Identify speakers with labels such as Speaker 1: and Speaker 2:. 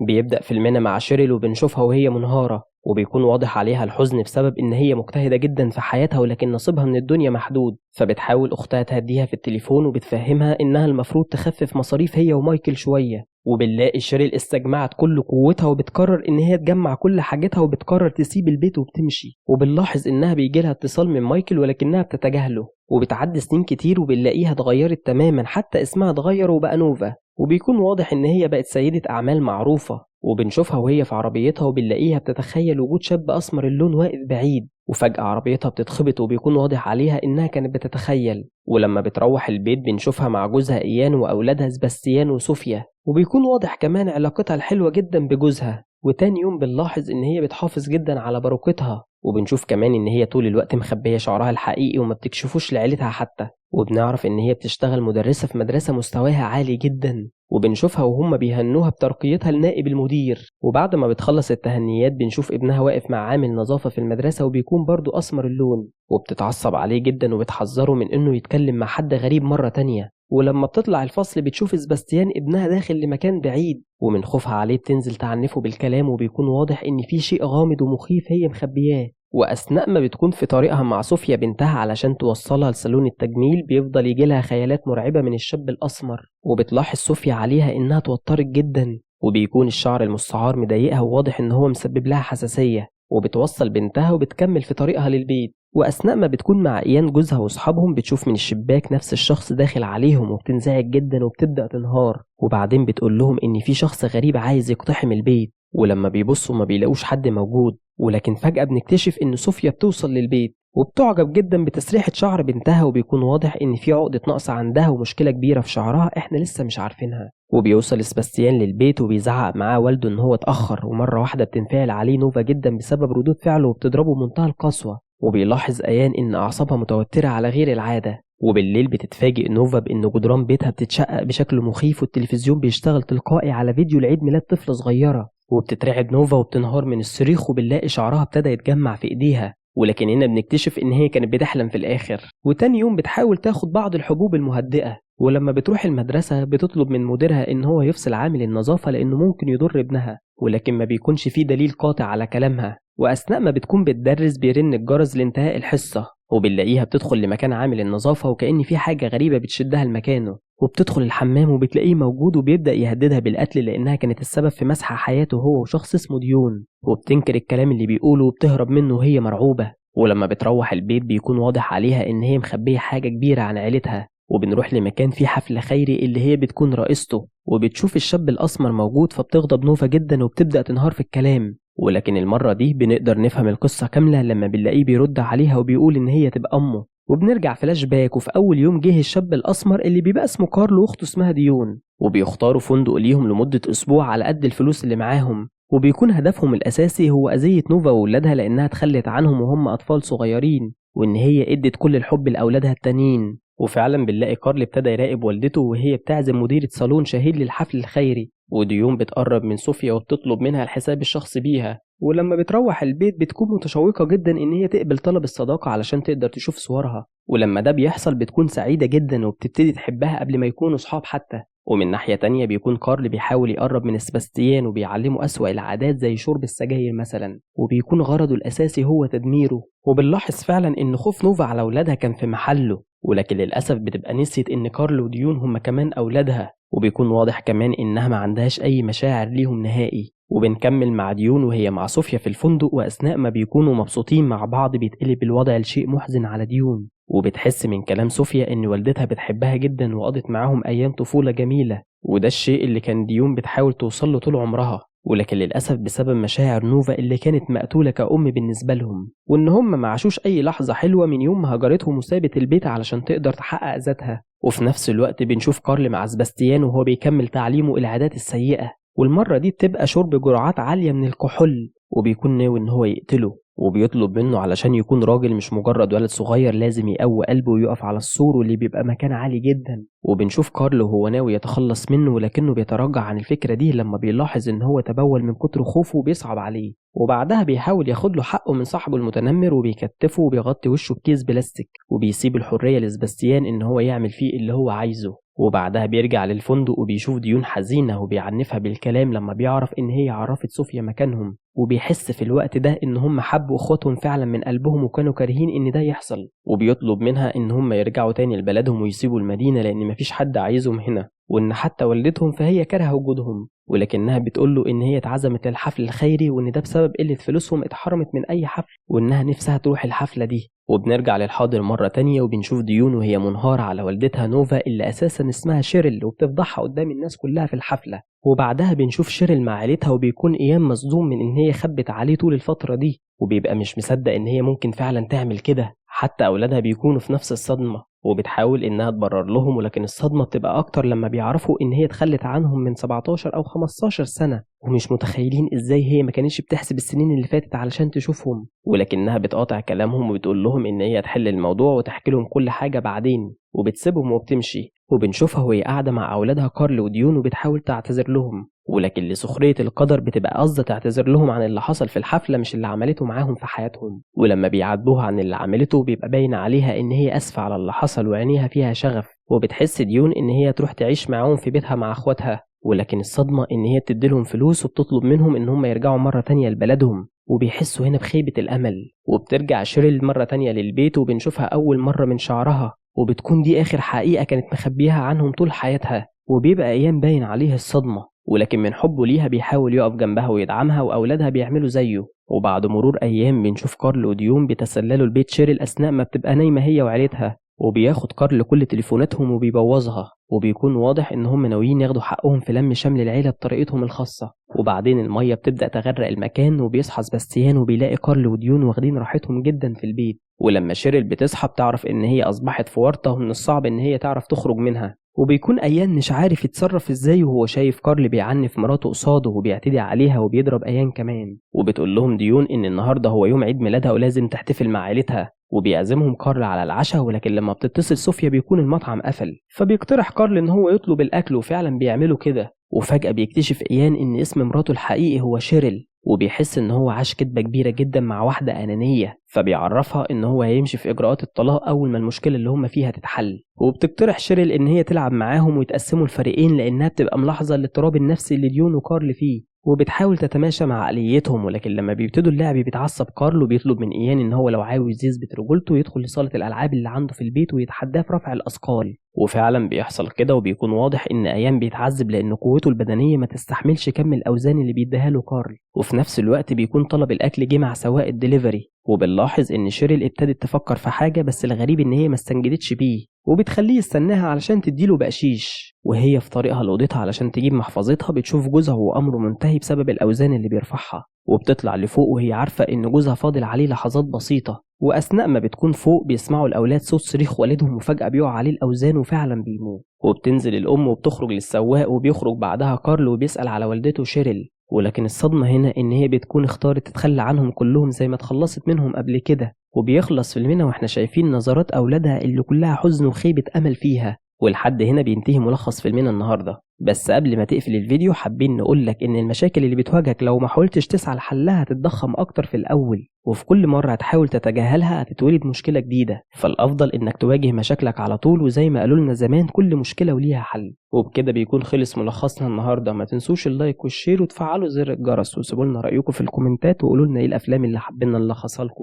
Speaker 1: بيبدأ فيلمنا مع شيريل وبنشوفها وهي منهارة، وبيكون واضح عليها الحزن بسبب إن هي مجتهدة جدا في حياتها ولكن نصيبها من الدنيا محدود. فبتحاول أختها تهديها في التليفون وبتفهمها إنها المفروض تخفف مصاريف هي ومايكل شوية. وبنلاقي شيريل استجمعت كل قوتها وبتقرر إن هي تجمع كل حاجتها وبتقرر تسيب البيت وبتمشي. وبنلاحظ إنها بيجيلها اتصال من مايكل ولكنها بتتجاهله. وبتعدي سنين كتير وبنلاقيها اتغيرت تماما، حتى اسمها اتغير وبقى نوفا، وبيكون واضح إن هي بقت سيدة أعمال معروفة. وبنشوفها وهي في عربيتها وبنلاقيها بتتخيل وجود شاب أسمر اللون واقف بعيد، وفجأة عربيتها بتتخبط وبيكون واضح عليها إنها كانت بتتخيل. ولما بتروح البيت بنشوفها مع جوزها إيان وأولادها سباستيان وصوفيا، وبيكون واضح كمان علاقتها الحلوة جدا بجوزها. وتاني يوم بنلاحظ إن هي بتحافظ جدا على باروكتها، وبنشوف كمان إن هي طول الوقت مخبية شعرها الحقيقي وما بتكشفوش لعيلتها حتى. وبنعرف إن هي بتشتغل مدرسة في مدرسة مستواها عالي جدا، وبنشوفها وهم بيهنوها بترقيتها لنائب المدير. وبعد ما بتخلص التهنيات بنشوف ابنها واقف مع عامل نظافة في المدرسة وبيكون برضو أسمر اللون، وبتتعصب عليه جدا وبتحذره من إنه يتكلم مع حد غريب مرة تانية. ولما بتطلع الفصل بتشوف سباستيان ابنها داخل لمكان بعيد، ومن خوفها عليه بتنزل تعنفه بالكلام، وبيكون واضح إن في شيء غامض ومخيف هي مخبياه. وأثناء ما بتكون في طريقها مع صوفيا بنتها علشان توصلها لصالون التجميل بيفضل يجيلها خيالات مرعبة من الشاب الأسمر، وبتلاحظ صوفيا عليها إنها توترت جدا، وبيكون الشعر المستعار مضايقها وواضح إن هو مسبب لها حساسية. وبتوصل بنتها وبتكمل في طريقها للبيت. وأثناء ما بتكون مع إيان جوزها وأصحابهم بتشوف من الشباك نفس الشخص داخل عليهم، وبتنزعج جدا وبتبدأ تنهار. وبعدين بتقول لهم إن في شخص غريب عايز يقتحم البيت، ولما بيبصوا ما بيلاقوش حد موجود. ولكن فجأة بنكتشف إن صوفيا بتوصل للبيت وبتعجب جدا بتسريحة شعر بنتها، وبيكون واضح إن في عقدة نقص عندها ومشكلة كبيرة في شعرها إحنا لسه مش عارفينها. وبيوصل سباستيان للبيت وبيزعق معاه والده إن هو اتأخر، ومرة واحدة بتنفعل عليه نوفا جدا بسبب ردود فعله وبتضربه بمنتهى القسوة. وبيلاحظ أيان إن أعصابها متوترة على غير العادة. وبالليل بتتفاجئ نوفا بإن جدران بيتها بتتشقق بشكل مخيف، والتلفزيون بيشتغل تلقائي على فيديو لعيد ميلاد طفلة صغيرة. وبتترعب نوفا وبتنهار من الصريخ، وبنلاقي شعرها ابتدى يتجمع في ايديها، ولكن هنا بنكتشف ان هي كانت بتحلم في الاخر. وتاني يوم بتحاول تاخد بعض الحبوب المهدئه، ولما بتروح المدرسه بتطلب من مديرها ان هو يفصل عامل النظافه لانه ممكن يضر ابنها، ولكن ما بيكونش فيه دليل قاطع على كلامها. واثناء ما بتكون بتدرس بيرن الجرس لانتهاء الحصه، وبنلاقيها بتدخل لمكان عامل النظافه وكأن في حاجه غريبه بتشدها لمكانه، وبتدخل الحمام وبتلاقيه موجود وبيبدأ يهددها بالقتل لأنها كانت السبب في مسح حياته هو وشخص اسمه ديون. وبتنكر الكلام اللي بيقوله وبتهرب منه وهي مرعوبة. ولما بتروح البيت بيكون واضح عليها إن هي مخبية حاجة كبيرة عن عيلتها. وبنروح لمكان فيه حفل خيري اللي هي بتكون رئيسته، وبتشوف الشاب الأسمر موجود، فبتغضب نوفا جدا وبتبدأ تنهار في الكلام. ولكن المرة دي بنقدر نفهم القصة كاملة لما بنلاقيه بيرد عليها وبيقول إن هي تبقى أمه. وبنرجع فلاش باك، وفي أول يوم جه الشاب الأسمر اللي بيبقى اسمه كارل وأخته اسمها ديون، وبيختاروا فندق ليهم لمدة أسبوع على قد الفلوس اللي معاهم. وبيكون هدفهم الأساسي هو أذية نوفا وولادها لأنها تخلت عنهم وهم أطفال صغيرين، وإن هي إدت كل الحب لأولادها التانيين. وفعلا بنلاقي كارل ابتدى يراقب والدته وهي بتعزم مديرة صالون شهيد للحفل الخيري. وديون بتقرب من صوفيا وبتطلب منها الحساب الشخصي بيها. ولما بتروح البيت بتكون متشوقة جدا إن هي تقبل طلب الصداقة علشان تقدر تشوف صورها، ولما ده بيحصل بتكون سعيدة جدا وبتبتدي تحبها قبل ما يكونوا صحاب حتى. ومن ناحية تانية بيكون كارل بيحاول يقرب من سباستيان وبيعلمه أسوأ العادات زي شرب السجاير مثلا، وبيكون غرضه الأساسي هو تدميره. وبنلاحظ فعلا إن خوف نوفا على أولادها كان في محله، ولكن للأسف بتبقى نسيت إن كارل وديون هما كمان أولادها، وبيكون واضح كمان إنها ما عندهاش أي مشاعر ليهم نهائي. وبنكمل مع ديون وهي مع صوفيا في الفندق، وأثناء ما بيكونوا مبسوطين مع بعض بيتقلب الوضع لشيء محزن على ديون. وبتحس من كلام صوفيا إن والدتها بتحبها جدا وقضت معاهم أيام طفولة جميلة، وده الشيء اللي كان ديون بتحاول توصل له طول عمرها، ولكن للأسف بسبب مشاعر نوفا اللي كانت مقتولة كأم بالنسبة لهم، وإن هم ما عاشوش أي لحظة حلوة من يوم ما هجرتهم وسابت البيت علشان تقدر تحقق ذاتها. وفي نفس الوقت بنشوف كارل مع سباستيان وهو بيكمل تعليمه العادات السيئة، والمرة دي بتبقى شرب جرعات عالية من الكحول، وبيكون ناوي إن هو يقتله، وبيطلب منه علشان يكون راجل مش مجرد ولد صغير لازم يقوي قلبه ويقف على السور واللي بيبقى مكان عالي جدا. وبنشوف كارل وهو ناوي يتخلص منه، ولكنه بيتراجع عن الفكرة دي لما بيلاحظ إن هو تبول من كتر خوفه وبيصعب عليه. وبعدها بيحاول ياخد له حقه من صاحبه المتنمر وبيكتفه وبيغطي وشه بكيس بلاستيك، وبيسيب الحرية لسباستيان إن هو يعمل فيه اللي هو عايزه. وبعدها بيرجع للفندق وبيشوف ديون حزينة وبيعنفها بالكلام لما بيعرف إن هي عرفت صوفيا مكانهم، وبيحس في الوقت ده إن هم حبوا إخواتهم فعلا من قلبهم وكانوا كارهين إن ده يحصل، وبيطلب منها إن هم يرجعوا تاني لبلدهم ويسيبوا المدينة لأن مفيش حد عايزهم هنا، وإن حتى والدتهم فهي كارهة وجودهم، ولكنها بتقوله إن هي اتعزمت للحفل الخيري وإن ده بسبب قلة فلوسهم اتحرمت من أي حفل وإنها نفسها تروح الحفلة دي. وبنرجع للحاضر مرة تانية وبنشوف ديون وهي منهارة على والدتها نوفا اللي أساسا اسمها شيريل وبتفضحها قدام الناس كلها في الحفلة. وبعدها بنشوف شيريل مع عيلتها وبيكون إيان مصدوم من إن هي خبت عليه طول الفترة دي، وبيبقى مش مصدق إن هي ممكن فعلا تعمل كده، حتى أولادها بيكونوا في نفس الصدمة، وبتحاول إنها تبرر لهم، ولكن الصدمة بتبقى أكتر لما بيعرفوا إن هي اتخلت عنهم من 17 أو 15 سنة، ومش متخيلين إزاي هي ما كانتش بتحسب السنين اللي فاتت علشان تشوفهم. ولكنها بتقاطع كلامهم وبتقول لهم إن هي تحل الموضوع وتحكي لهم كل حاجة بعدين، وبتسيبهم وبتمشي. وبنشوفها وهي قاعدة مع أولادها كارل وديون وبتحاول تعتذر لهم، ولكن لسخرية القدر بتبقى قصده تعتذر لهم عن اللي حصل في الحفلة مش اللي عملته معاهم في حياتهم. ولما بيعاتبوها عن اللي عملته بيبقى باين عليها إن هي أسفة على اللي حصل وعينيها فيها شغف، وبتحس ديون إن هي تروح تعيش معاهم في بيتها مع أخواتها، ولكن الصدمة إن هي بتديلهم فلوس وبتطلب منهم إن هم يرجعوا مرة تانية لبلدهم، وبيحسوا هنا بخيبة الأمل. وبترجع شيريل مرة تانية للبيت وبنشوفها أول مرة من شعرها، وبتكون دي آخر حقيقة كانت مخبيها عنهم طول حياتها، وبيبقى أيام باين عليها الصدمة، ولكن من حبه ليها بيحاول يقف جنبها ويدعمها، وأولادها بيعملوا زيه. وبعد مرور أيام بنشوف كارل وديون بيتسللوا لبيت شيريل أثناء ما بتبقى نايمة هي وعيلتها، وبياخد كارل كل تليفوناتهم وبيبوظها، وبيكون واضح إن هم ناويين ياخدوا حقهم في لم شمل العيلة بطريقتهم الخاصة. وبعدين المية بتبدأ تغرق المكان، وبيصحى سباستيان وبيلاقي كارل وديون واخدين راحتهم جدا في البيت. ولما شيريل بتصحى بتعرف إن هي أصبحت في ورطة ومن الصعب إن هي تعرف تخرج منها، وبيكون أيان مش عارف يتصرف إزاي وهو شايف كارل بيعنف مراته قصاده وبيعتدي عليها وبيضرب أيان كمان. وبتقول لهم ديون إن النهارده هو يوم عيد ميلادها ولازم تحتفل مع عيلتها، وبيعزمهم كارل على العشاء، ولكن لما بتتصل صوفيا بيكون المطعم قفل، فبيقترح كارل إن هو يطلب الأكل وفعلا بيعملوا كده. وفجأة بيكتشف إيان إن اسم مراته الحقيقي هو شيريل، وبيحس إن هو عاش كدبة كبيرة جدا مع واحدة أنانية، فبيعرفها إن هو هيمشي في إجراءات الطلاق أول ما المشكلة اللي هم فيها تتحل. وبتقترح شيريل إن هي تلعب معاهم ويتقسموا الفريقين لأنها بتبقى ملاحظة الاضطراب النفسي اللي ديون وكارل فيه، وبتحاول تتماشى مع عقليتهم. ولكن لما بيبتدوا اللعب بيتعصب كارل وبيطلب من إيان إن هو لو عاوز يثبت رجولته يدخل لصالة الألعاب اللي عنده في البيت ويتحداه في رفع الأثقال، وفعلا بيحصل كده. وبيكون واضح إن إيان بيتعذب لأن قوته البدنية ما تستحملش كم الأوزان اللي بيديها له كارل، وفي نفس الوقت بيكون طلب الأكل جه مع سواق الدليفري. وبنلاحظ إن شيريل ابتدت تفكر في حاجة، بس الغريب إن هي ما استنجدتش بيه، وبتخليه يستناها علشان تديله بقشيش. وهي في طريقها لأوضتها علشان تجيب محفظتها بتشوف جوزها وأمره منتهي بسبب الأوزان اللي بيرفعها، وبتطلع لفوق وهي عارفة إن جوزها فاضل عليه لحظات بسيطة. وأثناء ما بتكون فوق بيسمعوا الأولاد صوت صريخ والدهم، وفجأة بيقع عليه الأوزان وفعلا بيموت. وبتنزل الأم وبتخرج للسواق، وبيخرج بعدها كارل وبيسأل على والدته شيريل، ولكن الصدمة هنا إن هي بتكون اختارت تتخلى عنهم كلهم زي ما اتخلصت منهم قبل كده. وبيخلص فيلمنا واحنا شايفين نظرات أولادها اللي كلها حزن وخيبة أمل فيها. ولحد هنا بينتهي ملخص فيلمنا النهارده. بس قبل ما تقفل الفيديو حابين نقولك إن المشاكل اللي بتواجهك لو ما حاولتش تسعى لحلها هتتضخم أكتر في الأول، وفي كل مرة هتحاول تتجاهلها هتتولد مشكلة جديدة، فالأفضل إنك تواجه مشاكلك على طول، وزي ما قالوا لنا زمان كل مشكلة وليها حل. وبكده بيكون خلص ملخصنا النهارده. ما تنسوش ال like وال share وتفعلوا زر الجرس، وسيبوا لنا رأيكم في الكومنتات وقولوا لنا إيه الأفلام اللي حابين نلخصها لكم.